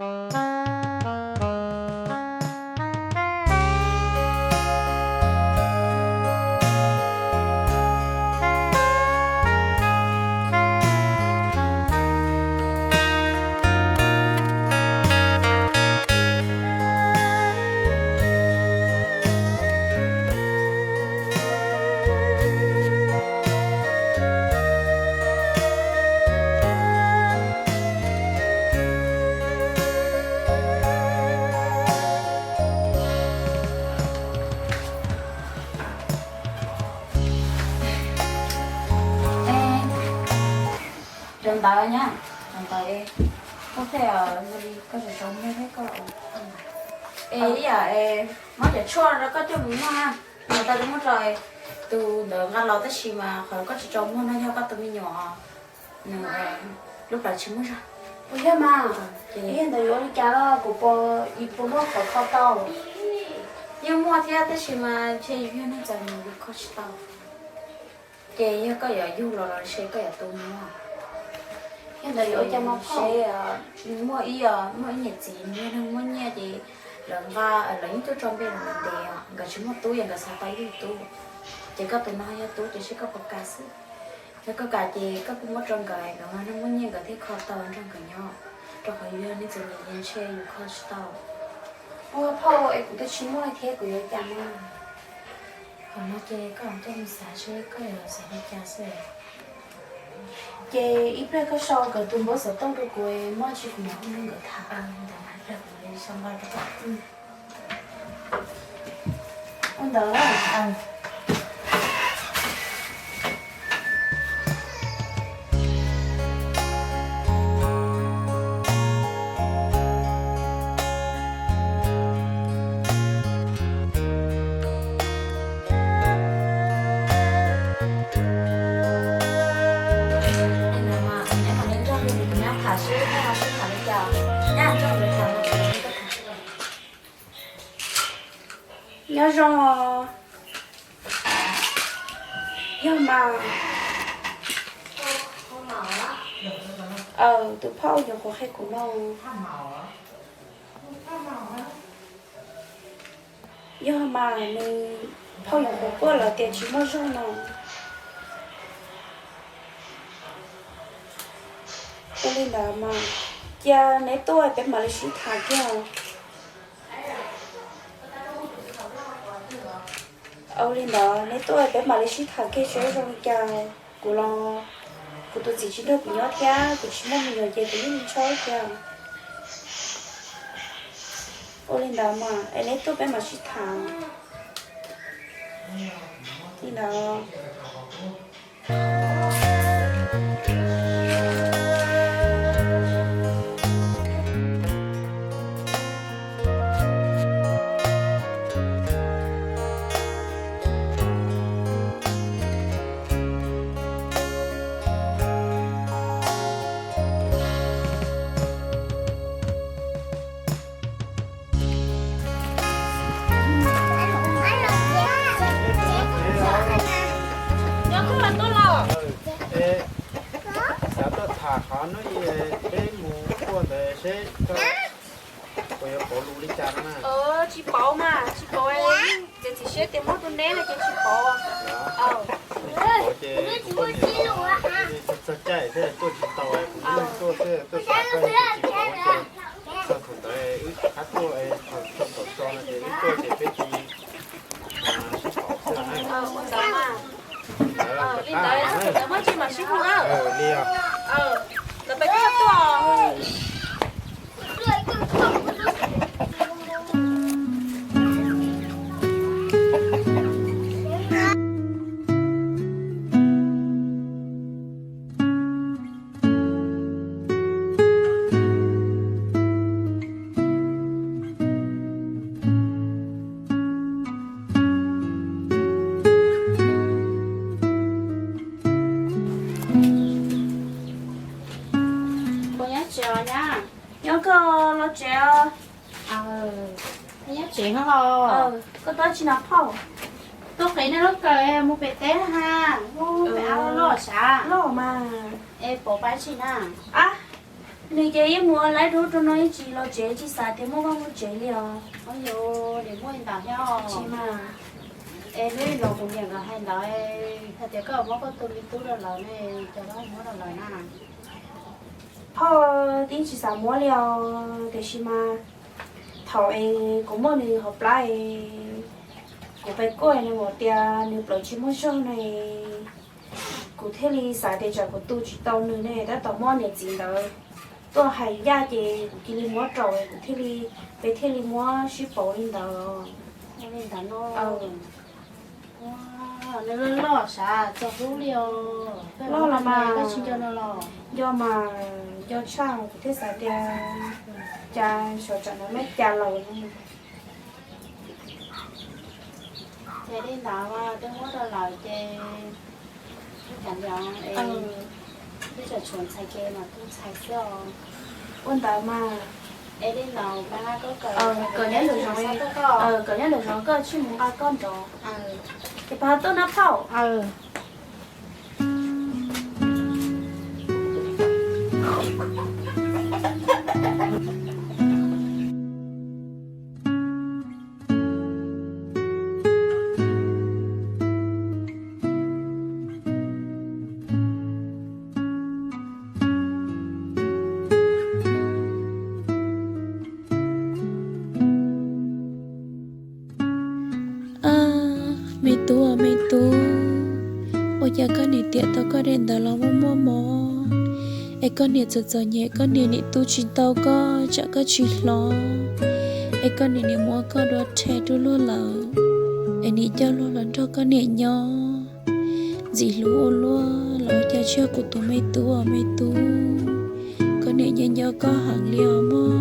Cov ntawd nyab, cov ntawd es koj thiaj li koj tsis tau muag thiab koj. Es ib yam es muab cov tshuaj rau koj coj mus muag na. Nws tau muab rau tus ntawd nqa los tab sis mas qhov koj tsis tau muag no yog koj tus me nyuam nws lub plawv tsis muaj zog. Ua yog mas, ces yog ntawd yuav ua li cas los kuv puas, yus puas muaj qhov kho tau? Yeej muaj thiab tab sis mas ntshe yus yog neeg txom nyem yus kho tsis tau. Ces yog koj yuav yug los los ntshe koj yuav tu muag. Yog ntawd yuav ua cas mas phauj? Muaj ib, muaj ib niam txiv nws yog neeg muaj nyiaj ces lawv nqa, lawv yeej tuaj tso npe los ntev os, nkawd tsis muaj tub yog nkawd xav tau ib tug tub. Ces koj tus no yog tub ces seb koj puas kam xwb. Yog koj kam ces koj kuj muab rau nkawd, nkawd mas neeg muaj nyiaj nkawd thiaj kho tau nrog nkawd nyob, rau qhov yus yog neeg txom nyem ntshe yus kho tsis tau. Ua phauj es kuv twb tsis muaj thiab kuv yuav cas muaj? Qhov no ces koj coj mus xav seb koj yuav xav li cas xwb. Ces ib pliag koj sau nkawd tus npawb xov tooj rau kuv, muaj tsis kuv mam hu rau nkawd tham. Ntawd ib pliag kuv sau npaj rau koj. Ua ntawd. Nyob zoo os. Yog mas. Aw, tus phauj nyuam qhuav qhia kuv no. Yog mas, nws phauj nyuam qhuav quaj los tias tsis muaj zog no. Ua li ntawd mas, cia neb tuaj peb mam li sib tham kiag. Ua li ntawd neb tuaj peb mam li sib tham kiag seb zoo li cas. Kuv los, kuv tus txiv tsis nrog kuv nyob thiab kuv tsis muaj me nyuam ces kuv yeej tsis txhob tiag. Ua li ntawd mas es neb tuaj peb mam sib tham. Li ntawd. Nyob koj los tuaj los. Xav tuaj tham qhov hnub ib peb mus kuaj ntawd seb koj puas yuav pauv lus li cas no na. Tsis pauv mas, tsis pauv, txiav txim siab tias muab rau neb no ces tsis pauv. Tsis pauv ces kuv poj niam txog caij thiaj tuaj tsis tau, kuv lub neej tuaj xwb tuaj tham koj tsis pauv ces txog thaum ntawd wb rov qab tuaj, thaum txog tom tso no ces wb tuaj ces peb cia li sib pauv xwb na. Li ntawd, ntawd muaj tsis mam sib hu na. Li os. Ntawd peb tuaj. Puas nyob tsev os nyab? Nyob, koj los tsev os. Nyob tsev no los? Koj tuaj tsi no phauj? Tuaj qiv nej lub kawm mus pem teb ha. Pem av loj loj sav. Loj mas. Es pom pab tsi na? Ab, Nws ces yeej mus ua laib dub rau no yeej tsis los tsev, tsis xav tias muaj vaj muaj tsev li os. Tsis mas. Es hnub no kuv niam nkawd hais ntawd, hais tias koj muab koj tus me tub rau lawv ne, cas koj muab rau lawv na? Phauj, twb tsis xav muab li os, tiam sis mas thaum es kuv muaj nws hauv plab es kuv pais kuaj nws mam tias nws plaub tsis muaj zog ne, kuv thiaj li xav tias tsam kuv tu tsis tau nws ne, tab tom muab niam txiv ntawd tuaj hais ncaj ces kuv cia li muab rau, kuv thiaj li, peb thiaj li muab sib pauv li ntawd. Li ntawd no. Nws loj loj sav txog hlub li os. Loj los mas, nco mas, nco tshaj kuv thiaj xav tias cas xyov tsam no lub cas laus no. Ces li ntawd twb muab rau lawv ces, ib tsam tshuav ntxhais ces mas tu ntxhais xwb os. Ua ntawd mas. Es li ntawd, kawm nyob lwm zoov, kawm nyob lwm zoov koj tsij mus nqa koj nrov. Ces pab tuaj na phauj. Ab, me tub, me tub, ua cas koj niam tiam tau koj daim ntawv los muaj muaj mob, es koj niam txom txom nyem, koj niam nim tu tsis tau koj tsam koj tsis hlob, es koj niam nim muab koj dua rhe rau luag lawm, es nim coj luag los nrog koj niam nyob. Ntxim hlub ua luaj los ua cas tsis yog kuv tus me tub os me tub, koj niam nco nco koj heev li os mog.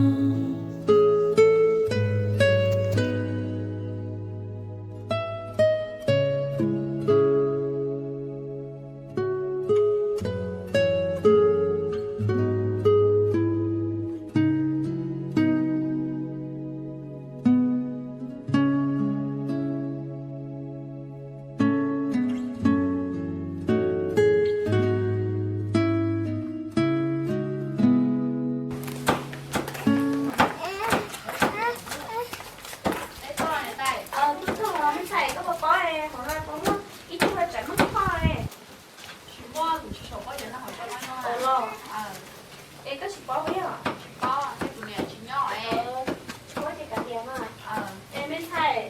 Tus tub me ntxhais, koj puas paub hauv no puas muaj ib tug tsam muaj phoj? Tsis muaj, kuv tsis tshua paub cov no hauv no. Ua los, es koj tsis paub puas yog? Tsis paub, kuv niam tsis nyob. Tsis paub ces kav liam mas. Es me ntxhais,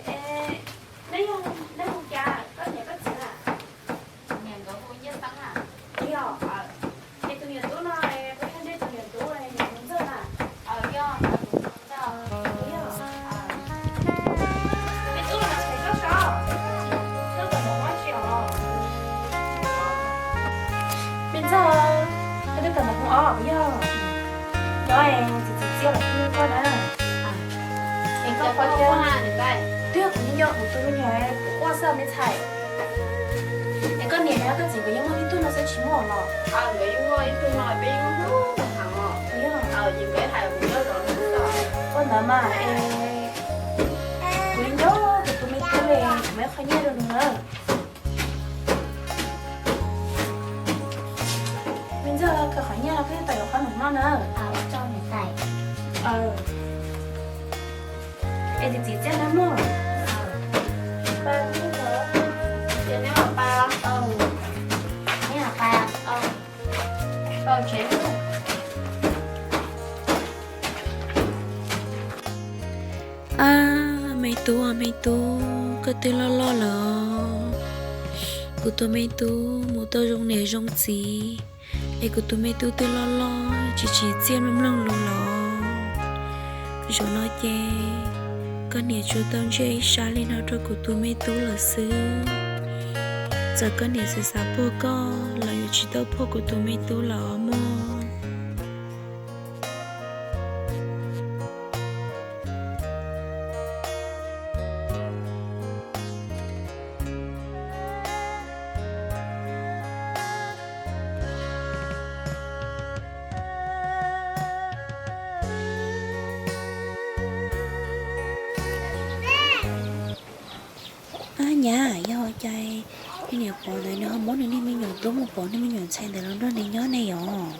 neb yog, neb hu cas, koj niam koj txiv na? Kuv niam nkawd hu Nyiaj Xeeb na. Yog. Es tus niam tub no, puas yog neb tus niam tub, niam tus ntxawg na? Yog, tus ntxawg. Yog. Tus me tub no mas txhais koj sab, koj twb tau mob tsis os? Me ntxawg, koj twb tau mob os puas yog? Cov txiv txiv txiaj los kuj koj na. Es koj paub thiab, twb yog kuv nco kuv tus me nyuam quaj xwb me ntxhais. Es koj niam koj txiv nkawd yeej muaj ib tug no xwb tsis muaj los? Nkawd yeej muaj ib tug no, peb yeej hlub heev os. Ces nkawd hais kuv nyob zov nws xwb. Ua ntawd mas es kuv yeej nco kuv tus me tub li, kuv muab qhov nyiaj rau nws na. Me ntxawg, koj qhov nyiaj no koj tau yuav qhob noom noj na. Es txiv txiv txiaj na mog. Ab, me tub, me tub, koj twb loj loj lawm os. Kuv tus me tub mus tau zoo niam zoo txiv, es kuv tus me tub twb loj loj tsis tsim txiaj mloog mloog lus lawm. Zaum no ces koj niam tsuas tau ntsia ib sab li no rau kuv tus me tub lawm xwb. Txawm koj niam txawm xav puag koj los yuav tsis tau puag kuv tus me tub lawm os mog. Ab nyab, yog cas niag niam pog ntawd nws ho muab nws niag me nyuam tub mus pauv niag me nyuam ntxhais ntawd los nrog nws nyob ne yom?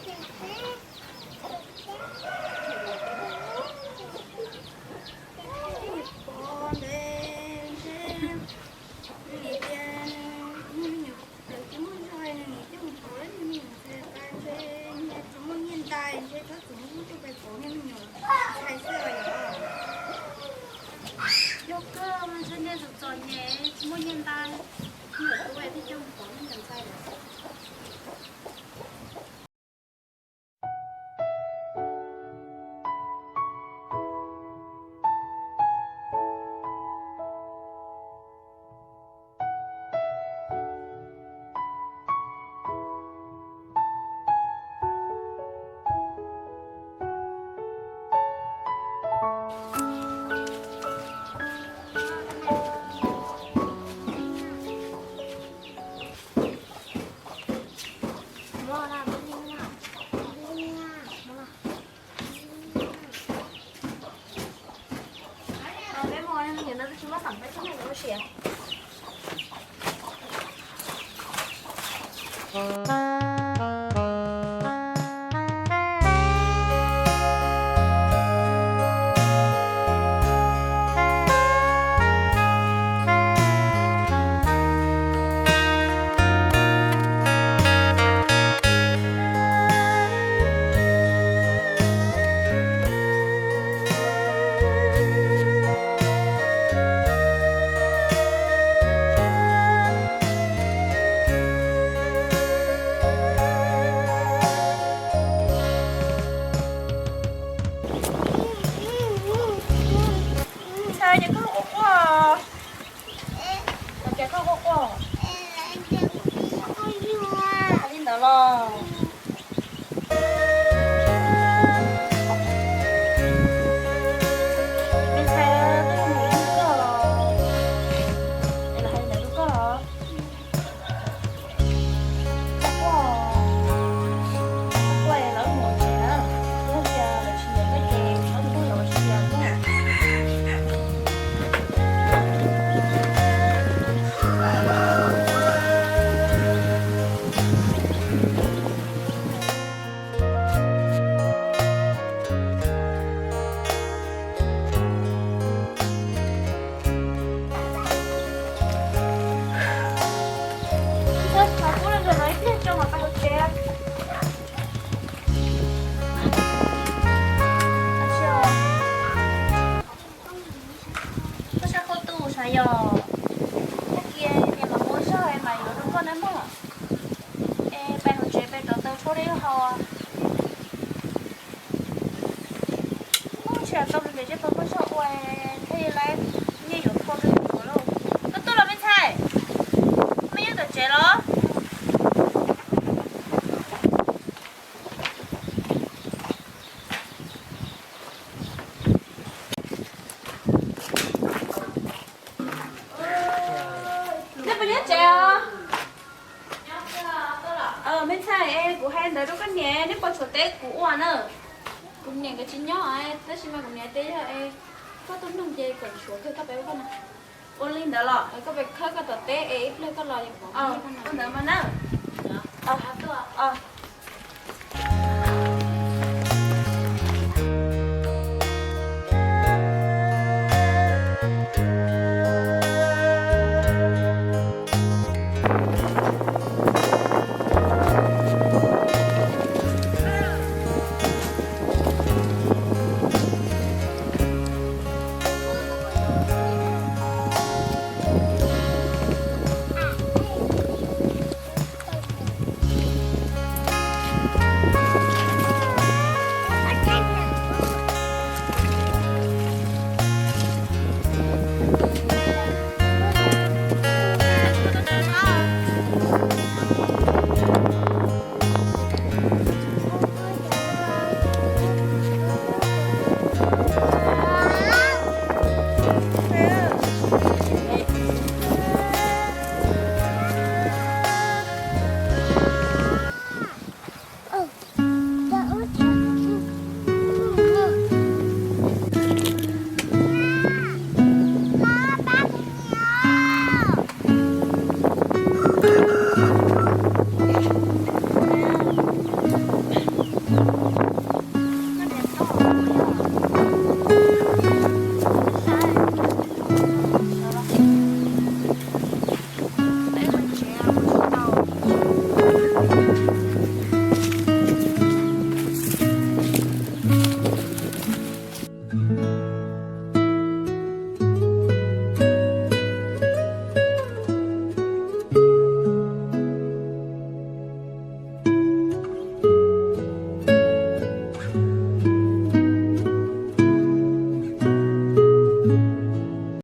Ntxhais, ces koj quaj quaj, ua cas koj quaj quaj? Li ntawd los? Me ntxhais, twb yog niam yug koj los, es lawv hais li ntawd rau koj los? Koj quaj, koj quaj es lawv mus tsev na, yog tias lawv tsis nyiam koj ces lawv mus los tsis yog na. Ntxhais, thov koj los nrog lawv ib pliag tso mam pais hauv tsev. Koj sab qhau tus sav yom? Tag kis niam mam mus ua zog es mam yuav rau koj na mog. Es pais hauv tsev pais rauv taws tshuab dej haus. Ub, ntshe tau mus pem zej tau koj zog ua thiaj li lawv nyiaj yuav kho rau yus lauj. Koj tuaj los me ntxhais? Mej nyob tom tsev los? Nej puas nyob tsev os? Me ntxhais, es kuv hais ntawd rau koj niam, neb puas tshuav teb kuv ua na? Kuv niam nkawd tsis nyob, tab sis mas kuv niam tias yog es koj tuaj nug ces kom tshuav kawg koj pem ua koj na. Ua li ntawd los? Koj pem khawb koj tom teb es ib pliag koj los. Ua ntawd mas na.